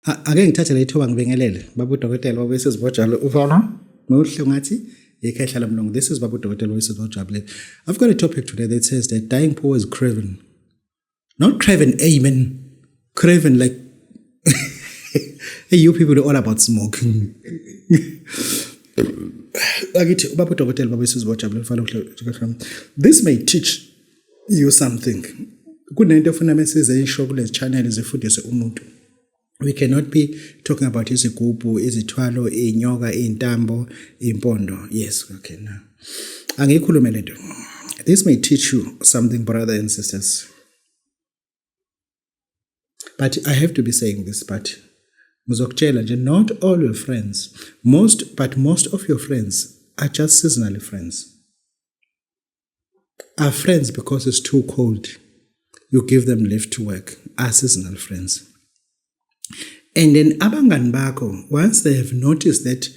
Ake ngithathe le thuba ngibingelele baba udokotela baba isizibojalo ufana muhle ngathi ikhehla lomlungu. This is baba udokotela wesizibojabule. I've got a topic today that says that dying poor is craven. Not craven, amen. Craven like hey, you people are all about smoking. Akithi ubaba udokotela baba isizibojabule ufana muhle. This may teach you something. Kunento efuna mesize isho kule channel zifundise umuntu. We cannot be talking about izigubhu, izithwalo, inyoka, intambo, impondo. Yes, okay, now. Angiyikhulume lento. This may teach you something, brother and sisters. But I have to be saying this, but ngizokutshela nje, not all your friends, most, but most of your friends are just seasonally friends. Are friends because it's too cold. You give them lift to work. Are seasonal friends. And then abangani bakho, once they have noticed that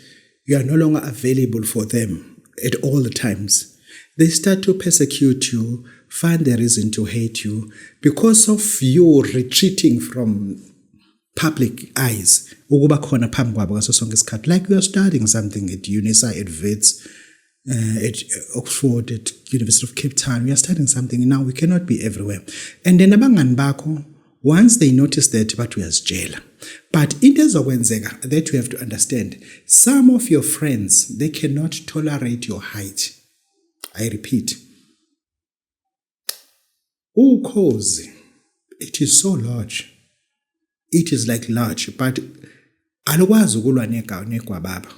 you are no longer available for them at all the times, they start to persecute you, find a reason to hate you because of you retreating from public eyes, ukuba khona phambi kwabo ngaso sonke isikhathi, like you are studying something at UNISA, at Wits, at Oxford, at University of Cape Town. We are studying something now, we cannot be everywhere. And then abangani bakho, once they notice that, bathi uyazitshela. But into ezokwenzeka that you have to understand, some of your friends, they cannot tolerate your height. I repeat, ukhozi, it is so large, it is like large, but alukwazi ukulwa negwababa,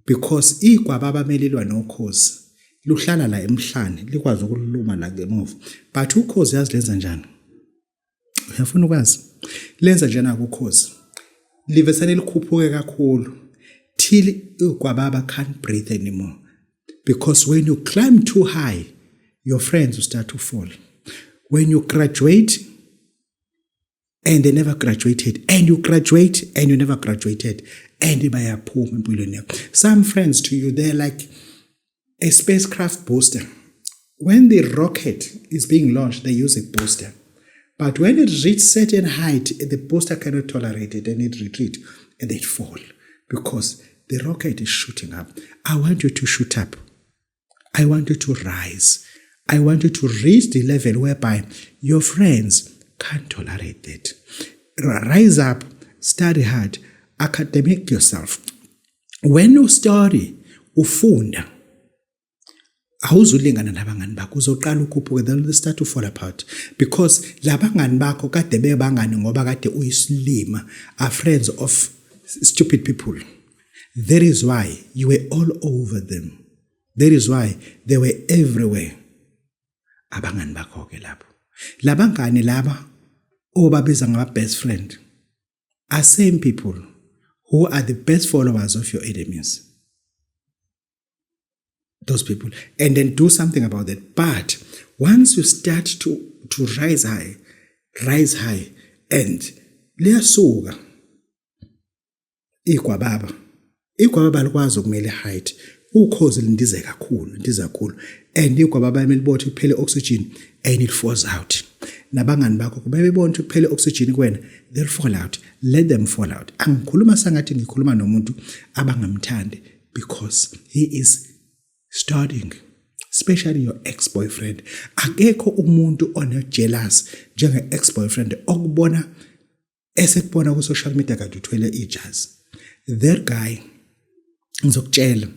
because igwababa melilwa nokhozi luhlala la emhlane, likwazi ukuluma la ngemuva. But ukhozi, yazi lenza njani? Uyafuna ukwazi lenza njani? Ukhozi livesane likhuphuke kakhulu till igwababa can't breathe anymore, because when you climb too high, your friends will start to fall. When you graduate and they never graduated, and you graduate and you never graduated, and bayaphuma empilweni yakho. Some friends to you, they're like a spacecraft booster. When the rocket is being launched, they use a booster, but when it reaches certain height, the booster cannot tolerate it and it retreat and they fall because the rocket is shooting up. I want you to shoot up. I want you to rise. I want you to reach the level whereby your friends can't tolerate that. Rise up, study hard, academic yourself. When you study, ufunda, awuzulingana nabangani bakho, uzoqala ukhuphuke, they'll start to fall apart because labangani bakho kade bebangani ngoba kade uyisilima, are friends of stupid people. That is why you were all over them. That is why they were everywhere. Abangani bakho ke lapho, labangani laba obabiza ngama best friend are same people who are the best followers of your enemies, those people. And then do something about that. But once you start to rise high, rise high, and liyasuka igwababa, igwababa likwazi ukumela height. Ukhozi lindize kakhulu, lindiza kakhulu, and igwababa melibothe kuphele oxygen and it falls out. Nabangani bakho bebebona ukuthi kuphele oxygen kuwena, they'll fall out. Let them fall out. Angikhuluma sangathi ngikhuluma nomuntu abangamthandi because he is starting, especially your ex-boyfriend. Akekho umuntu one jealous njenge ex-boyfriend okubona esekubona ku social media kade uthwele ijazi. That guy, ngizokutshela,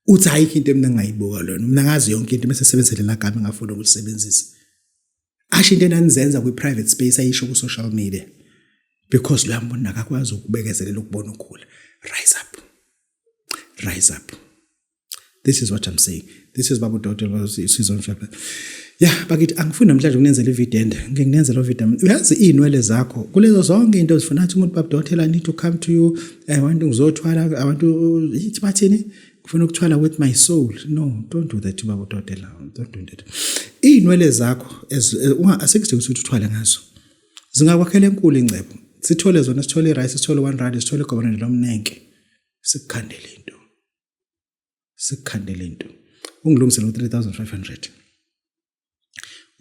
uthi ayikho into mina engayibuka lona, mina ngazi yonke into, bese sebenzele la gama engafuni ukulisebenzisa, asho into enanizenza kwi-private space, ayisho ku-social media, because loya muntu akakwazi ukubekezelela ukubona ukhula. Rise up, rise up. This is what I'm saying. This is baba udokotela Sizwe Mhlaba. Ya bakithi, angifuni namhlanje ukunenzela ivideo ende, ngike nginenzela video. Uyazi iy'nwele zakho, kulezo zonke into zifuna athi umuntu, "Baba dokotela, I need to come to you, I want ngizothwala." Abantu ithi bathini? "Ngifuna ukuthwala with my soul." No, don't do that, baba udokotela, don't do that. Iy'nwele zakho asekudinga ukuthi uthwale ngazo, zingakwakhela enkulu ingcebo. Sithole zona, sithole i-rice, sithole R1, sithole igobonelo lomnenke, sikukhandele into, sikukhandele into. Ungilungisele u-3500.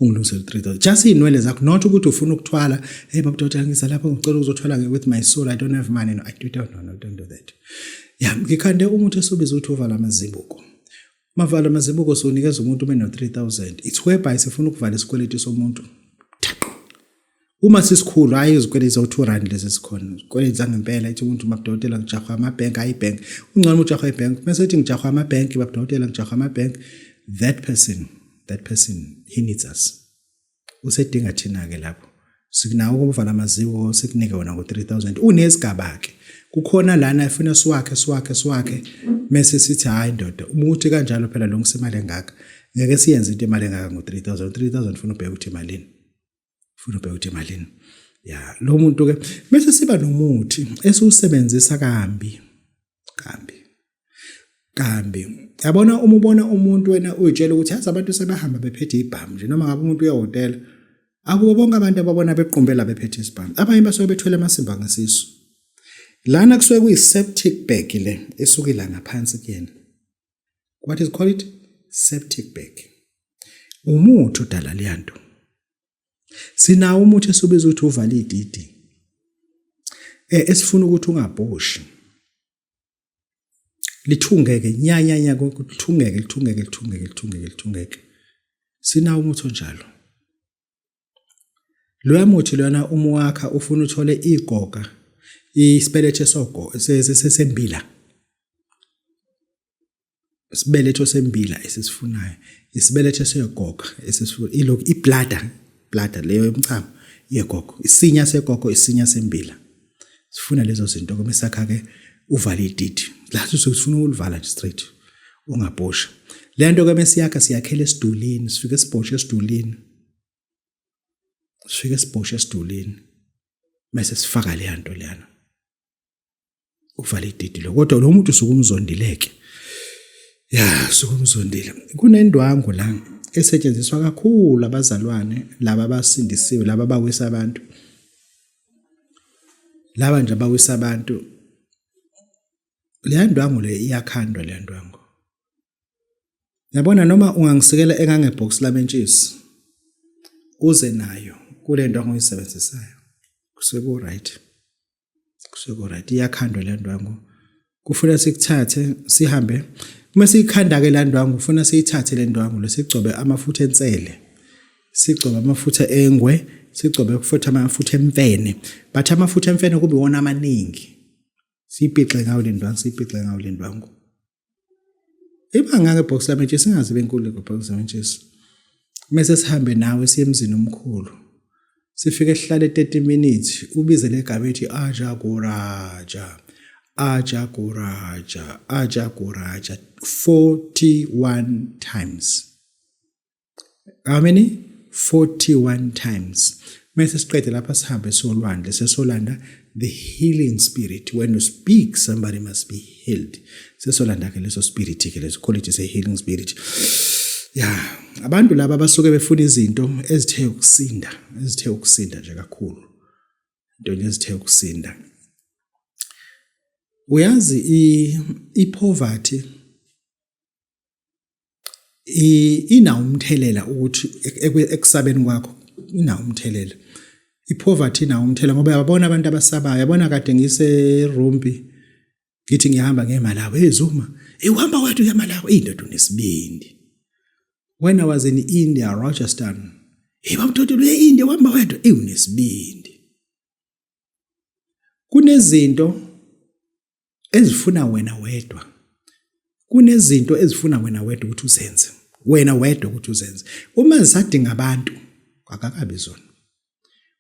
Ungilungisele 3000 just inwele zakho, not ukuthi ufuna ukuthwala. Hey baba doctor, ngiza lapho ngicela ukuzothwala with my soul, I don't have money. No, I don't, no, no, don't do that. Yeah, ngikhande umuthi esubiza ukuthi uvala amazibuko. Mavala amazibuko siwunikeza umuntu uma eno-3000. It's whereby sifuna ukuvala isikweletu somuntu. Uma sisikhulu, hhayi izikweletu zawu-2 rand lezi esikhona, izikweletu zangempela. Ithi umuntu, babudokotela, ngijahwa amabhenki. Hhayi ibhenki, ungcono uma ujahwa ibhenki. Mese ethi ngijahwa amabhenki, babudokotela, ngijahwa amabhenki, that person he needs us, usedinga thina-ke. Lapho sikunawo ukuvala amaziko, sikunike wona ngo-3000. Unezigaba-ke, kukhona lana efuna siwakhe, siwakhe, siwakhe, mese sithi hhayi ndoda, umuthi kanjalo phela lungisa imali engaka. Ngeke siyenze into imali engaka ngo-3000. 3000 funa ubheke ukuthi imalini, funa ubheke ukuthi imalini ya lo muntu ke. Bese siba nomuthi esiwusebenzisa kambi kambi kambi. Yabona, uma ubona umuntu, wena uyitshela ukuthi yazi abantu sebahamba bephethe ibhamu nje, noma ngabe umuntu uyahhotela, akubo bonke abantu ababona bequmbela bephethe isibhamu. Abanye basuke bethwele amasimba ngesisu lana, kusuke kuyi-septic bag le esukela ngaphansi kuyena. What is call it? Septic bag. Umuthi odala leyanto. Sinawo umuthi esibiza ukuthi uvala ididi, esifuna ukuthi ungabhoshi, lithungeke nyanyanya, lithungeke, lithungeke, lithungeke, lithungeke, lithungeke. Sinawo umuthi onjalo. Loya muthi lona uma wakha ufuna uthole igoga, isibeletho sogo sesembila, isibeletho sembila esisifunayo, isibeletho segoga esisifuna, ilokhu ibladder, bladder leyo yomchamo yegogo, isinya segogo, isinya sembila. Sifuna lezo zinto ke mesakha ke uvala ididi la, sifuna ukulivala nje straight, ungabhosha. Le nto ke mesiyakha, siyakhela esidulini, sifike sibhoshe esidulini, sifike sibhoshe esidulini, mase sifaka le nto leyana, uvala ididi lo. Kodwa lo muntu usuke umzondileke, ya, usuke umzondile. Kunendwangu la esetshenziswa kakhulu abazalwane laba abasindisiwe, laba abawisa abantu, laba nje abawisa abantu. Leya ndwangu le iyakhandwa, leya ndwangu, yabona, noma ungangisikela engangebox lamentshisi, uze nayo kule ndwangu oyisebenzisayo, kusuke ku-right, kusuke ku-right. Iyakhandwa le ndwangu. Kufuna sikuthathe sihambe, uma siyikhanda-ke la ndwangu, kufuna siyithathe le ndwangu le, sigcobe amafutha ensele, sigcobe amafutha engwe, sigcobe futhi amafutha emfene, but amafutha emfene kube iwona amaningi. Siyipixe ngawo le ndwangu, siyipixe ngawo le ndwangu. Iba ngake box lamentshisi, singazi benkulu box lamentshisi. Mase sihambe nawe siye emzini omkhulu, sifike sihlale 30 minutes, ubize legama ethi aja goraja, aja goraja, aja goraja 41 times. How many? 41 times. Mase siqede lapha, sihambe solwandle, sesolanda the healing spirit. When you speak, somebody must be healed. Sesolanda ke leso spirit ke leso, call it a healing spirit. Yeah, abantu laba basuke befuna izinto ezithe ukusinda, ezithe ukusinda nje kakhulu, into nje ezithe ukusinda. Uyazi, i poverty inawo umthelela ukuthi ekusabeni kwakho, inawo umthelela ipoverty, inawo umthelela, ngoba yabona abantu abasabayo. Yabona, kade ngise Rumpi, ngithi ngihamba ngeMalawi, hey Zuma, hey, uhamba wedwa uya eMalawi, indoda unesibindi. When I was in India, Rajasthan, hey bamthothela uye India, uhamba wedwa, hey unesibindi. Kunezinto ezifuna wena wedwa, kunezinto ezifuna wena wedwa ukuthi uzenze, wena wedwa ukuthi uzenze. Uma zisadinga abantu, akakabi zona.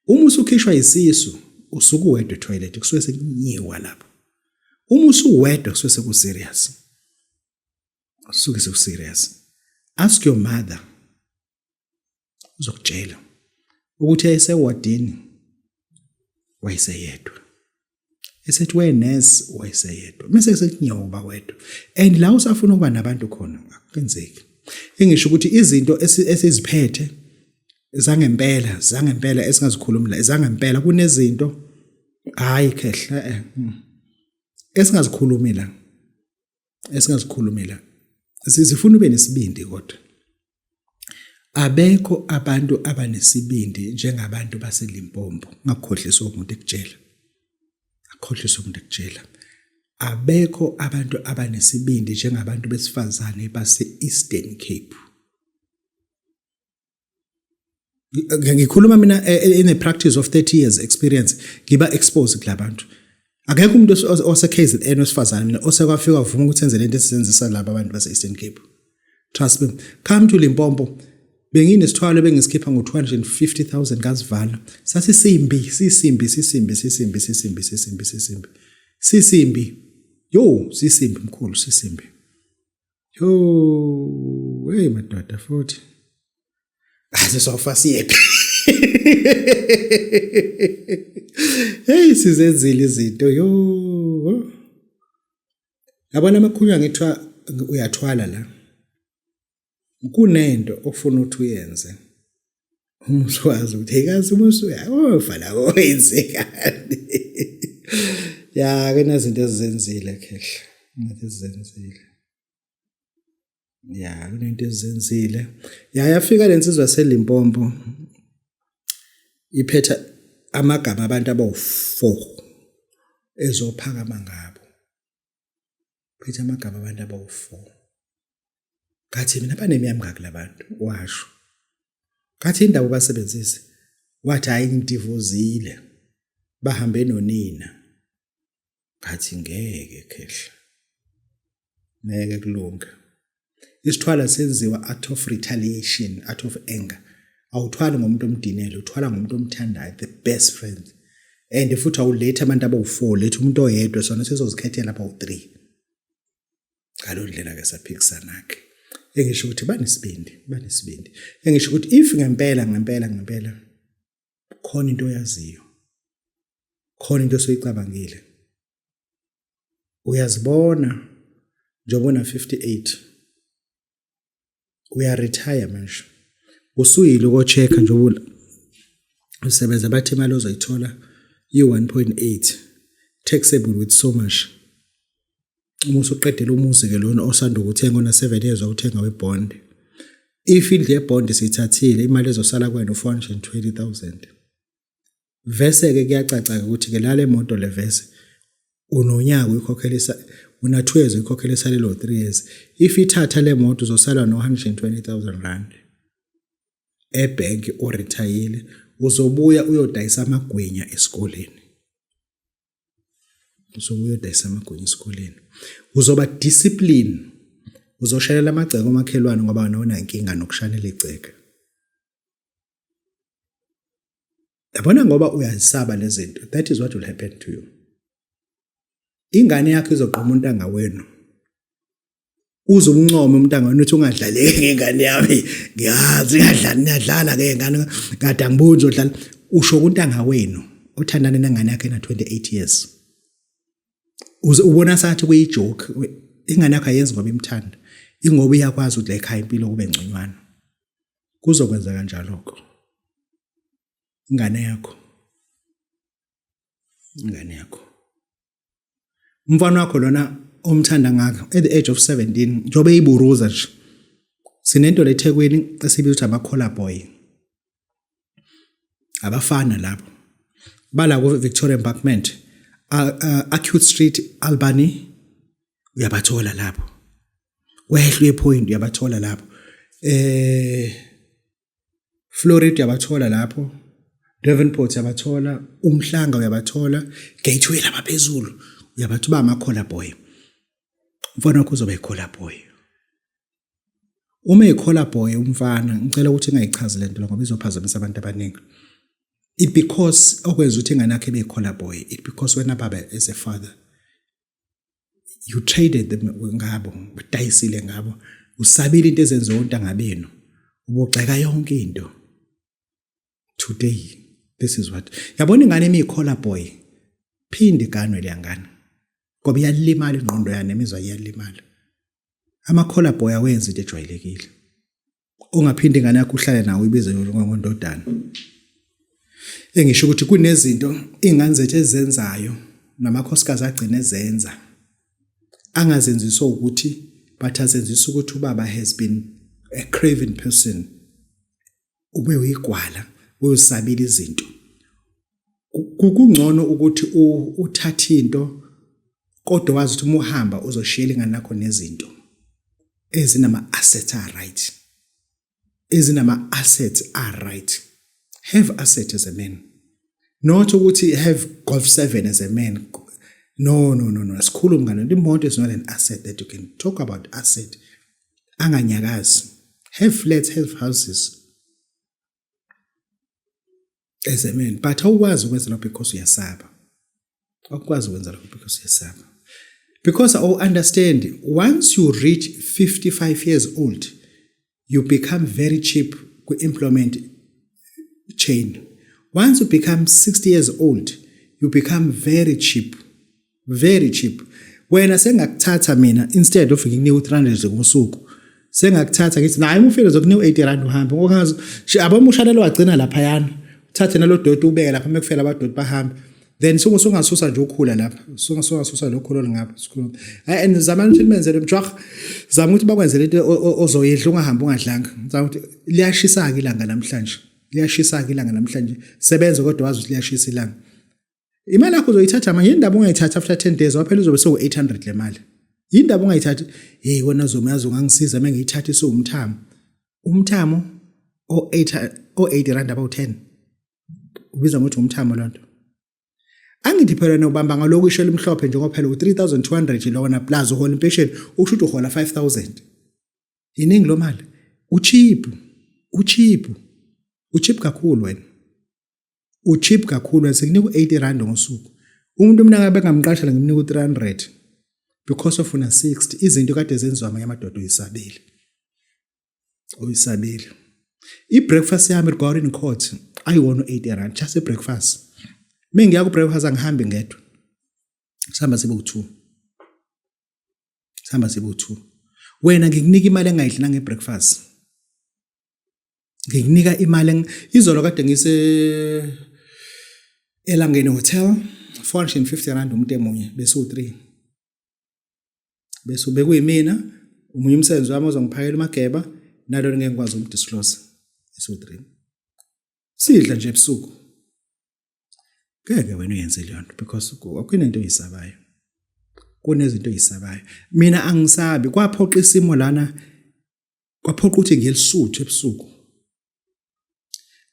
Uma usukhishwa isisu, usuke uwedwa etoilet, kusuke sekunyiwa lapho. Uma usuwedwa, kusuke seku-serious, kusuke seku-serious. Ask your mother, uzokutshela ukuthi esewadini wayeseyedwa, esethi we-nurse wayeseyedwa, mase sekunyoba wedwa, and la usafuna ukuba nabantu khona akenzeki. Engisho ukuthi izinto esiziphethe zangempela, zangempela esingazikhulumi la, zangempela, kunezinto, hayi khehla, esingazikhulumi la, esingazikhulumi la, zifuna ube nesibindi. Kodwa Abekho abantu abanesibindi njengabantu baseLimpopo. Ungakhohliswa umuntu ekutshela. Akhohliswa umuntu ekutshela. Abekho abantu abanesibindi njengabantu besifazane base-Eastern Cape. Ngikhuluma mina eh, eh, in a practice of 30 years experience ngiba exposed kulabantu. Akekho umuntu ose KZN wesifazane mina osekwafika wavuma ukuthi enze lento esizenzisa laba abantu base Eastern Cape. Trust me. Come to Limpopo. Benginesithwalo bengisikhipha ngo-250,000 ngazivala. Sasisimbi, sisimbi, sisimbi, sisimbi, sisimbi, sisimbi, sisimbi. Sisimbi. Yo, sisimbi mkhulu, sisimbi. Yo, hey madoda futhi. Asisofa siyephi. Hey sizenzile izinto yo. Yabona amakhunywa ngithiwa uyathwala la. Kunento ofuna ukuthi uyenze. Uma uswazi ukuthi hey kazi uma usuyafa la wenzekani. Ya kunezinto ezizenzile khehla. Kunezinto ezizenzile. Ya kunento ezenzile. Ya yafika lensizwa yaseLimpopo iphetha amagama abantu abawu-4 ezophakama ngabo. Phethe amagama abantu abawu-4. Ngathi mina banemiyami ngaki labantu washo. Ngathi indaba ubasebenzise wathi hayi ngidivozile bahambe nonina. Ngathi ngeke khehla. Ngeke kulunge. Isithwala senziwa out of retaliation, out of anger. Awuthwali ngomuntu omdinele, uthwala ngomuntu omthandayo, the best friend. And futhi awulethi abantu abawu-4, letha umuntu oyedwa sona sizozikhethela abawu-3. Ngalo ndlela ke saphikisana ke. Engisho ukuthi banesibindi, banesibindi. Engisho ukuthi if ngempela ngempela ngempela khona into oyaziyo. Khona into osoyicabangile. Uyazibona njengoba una 58 uya retire manje. Usuyile uko check njengoba usebenza bathi imali ozoyithola yi-1.8 taxable with so much. Uma usuqedela umuzi ke lona osanda ukuthenga ona 7 years wawuthenga webond. If indlu yebond siyithathile imali ezosala kuwena u-420,000. Vese ke kuyacaca ke ukuthi ke lale moto le vese unonyaka uyikhokhelisa una 2 years uyikhokhelisa lelo 3 years. If ithatha le moto uzosalwa no 120,000 rand ebhenki urithayile uzobuya uyodayisa amagwinya esikoleni. Uzobuya uyodayisa amagwinya esikoleni. Uzoba discipline. Uzoshalela amagceke omakhelwane ngoba wena unankinga nokushanela igceke. Yabona ngoba uyazisaba lezi zinto. That is what will happen to you. Ingane yakho izoqoma untanga wenu. Uze umncome umntanga wenu uthi ungadlaleki ngengane yami. Ngiyazi ngadlala niyadlala ke ngane kade angiboni uzodlala. Usho kuntanga wenu othandana nengane yakhe ena 28 years. Uze ubona sathi kuyi joke ingane yakho ayenzi ngoba imthanda. Ingoba iyakwazi ukuthi la ekhaya impilo kube ngconywana. Kuzokwenza kanjalo-ko. Ingane yakho. Ingane yakho. Umfana wakho lona omthanda ngaka at the age of 17 njengoba eyiburuza nje. Sinento leThekwini esibiza ukuthi ama-collar boy. Abafana labo. Bala ku Victoria Embankment, Acute Street, Albany uyabathola lapho. Wehlwe point uyabathola lapho. Eh Florida uyabathola lapho. Davenport uyabathola, Umhlanga uyabathola, Gateway lapha phezulu uyabathola ba ama-collar boy. Umfana wakho uzoba i-collar boy. Uma eyi-collar boy umfana, ngicela ukuthi ingayichazi le nto ngoba izophazamisa abantu abaningi. It because okwenza ukuthi ingane yakhe ibe i-collar boy, it because wena baba as a father you traded them ngabo, badayisile ngabo, usabile into ezenziwa ontanga benu, ubugxeka yonke into. Today this is what yabona ingane emi-collar boy phinde iganwe leya ngane ngoba iyalimala ingqondo yayo nemizwa iyalimala. Ama-collar boy awenzi into ejwayelekile. Ungaphinde ingane yakho uhlale nawo uyibize ngondodana. Engisho ukuthi kunezinto iy'ngane zethu ezizenzayo namakhosikazi agcine ezenza angazenziswa ukuthi but azenzisa ukuthi ubaba has been a craven person. Ube uyigwala, uyosabela izinto. Kungcono ukuthi uthathe into kodwa wazi ukuthi uma uhamba uzoshiyela ingane yakho nezinto ezinama assets are right. Ezinama assets are right. Have asset as a man. Not ukuthi have golf 7 as a man. No, no, no, no. Asikhulumi ngalo. Imoto is not an asset that you can talk about asset. Anganyakazi. Have flats, have houses. As a man, but awukwazi ukwenza lokho because uyasaba. Awukwazi ukwenza lokho because uyasaba. Because I understand once you reach 55 years old, you become very cheap ku-employment chain. Once you become 60 years old, you become very cheap. Very cheap. Wena sengakuthatha mina instead of ngikunika u-300 ngosuku. Sengakuthatha ngithi naye uma ufile zokunika u-80 rand uhambe. Ngokungazi abamushanelo wagcina laphayana. Uthathe nalo doti ubeke lapha mekufela abadoti bahambe. Then sungasusa nje ukhula lapha. Sungasusa lokhu olungapha sikhuluma. And zamani ukuthi nimenzele mjwah. Zama ukuthi bakwenzele into ozoyidla ungahambi ungadlanga. Zama ukuthi liyashisa-ke ilanga namhlanje. Liyashisa-ke ilanga namhlanje. Sebenza kodwa wazi ukuthi liyashisa ilanga. Imali yakho uzoyithatha manje indaba ungayithatha after 10 days waphela uzobe sewu 800 le mali. Indaba ungayithathi hey wena zomazi ungangisiza mengiyithatha isiwumthamo. Umthamo o 8 o 80 rand about 10. Ubiza ngokuthi umthamo lonto. Angithi phela nobamba ngalokhu isho elimhlophe njengoba phela u3200 lona plus uhola impesheni usho ukuthi uhola 5000. Iningi lo mali. Ucheap. Ucheap. Ucheap kakhulu wena. Ucheap kakhulu wena sekunika u80 rand ngosuku. Umuntu mina ngabe ngamqasha ngimnika u300 because of una 60 izinto kade zenziwa amanye amadoda uyisabile. Uyisabile. I-breakfast yami regarding court ayiwona u-80 rand just i-breakfast. Mengiya ku-breakfast angihambi ngedwa. Sihamba sibe u2. Sihamba sibe u2. Wena ngikunika imali engayidli nange-breakfast. Ngikunika imali izolo kade ngise Elangeni Hotel 450 rand umuntu emunye bese u3. Bese bekuyimina omunye umsebenzi wami ozongiphakela umageba nalo ngeke ngikwazi ukumdisclose iso3. Sidla nje ebusuku. Ngeke wena uyenze leyo nto because akunento oyisabayo. Kunezinto oyisabayo. Mina angisabi kwaphoqa isimo lana kwaphoqa ukuthi ngiyelisuthu ebusuku.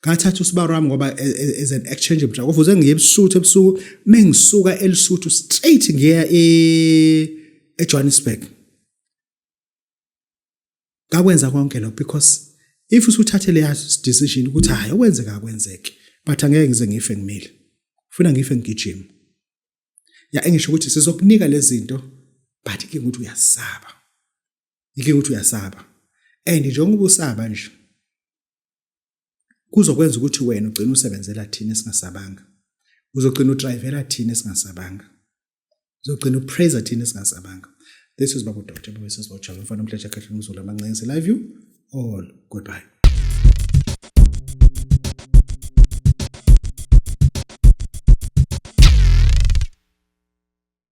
Ngathatha usibaro wami ngoba as an exchange mhla kufuze ngiye ebusuku ebusuku mengisuka elisuthu straight ngiya eJohannesburg. Ngakwenza konke lokho because if usuthathe leya decision ukuthi hayi okwenzeka akwenzeke but angeke ngize ngife ngimile. Ufuna ngife ngigijima. Ya engisho ukuthi sizokunika lezi zinto but ke ukuthi uyasaba. Inkinga ukuthi uyasaba. And njengoba usaba nje kuzokwenza ukuthi wena ugcine usebenzela thina esingasabanga. Uzogcina udrivela thina esingasabanga. Uzogcina upraise thina esingasabanga. This is Babu Dr. Bobisizwe Java mfana umhlehle khahle umzulu amancense. Love you all. Goodbye.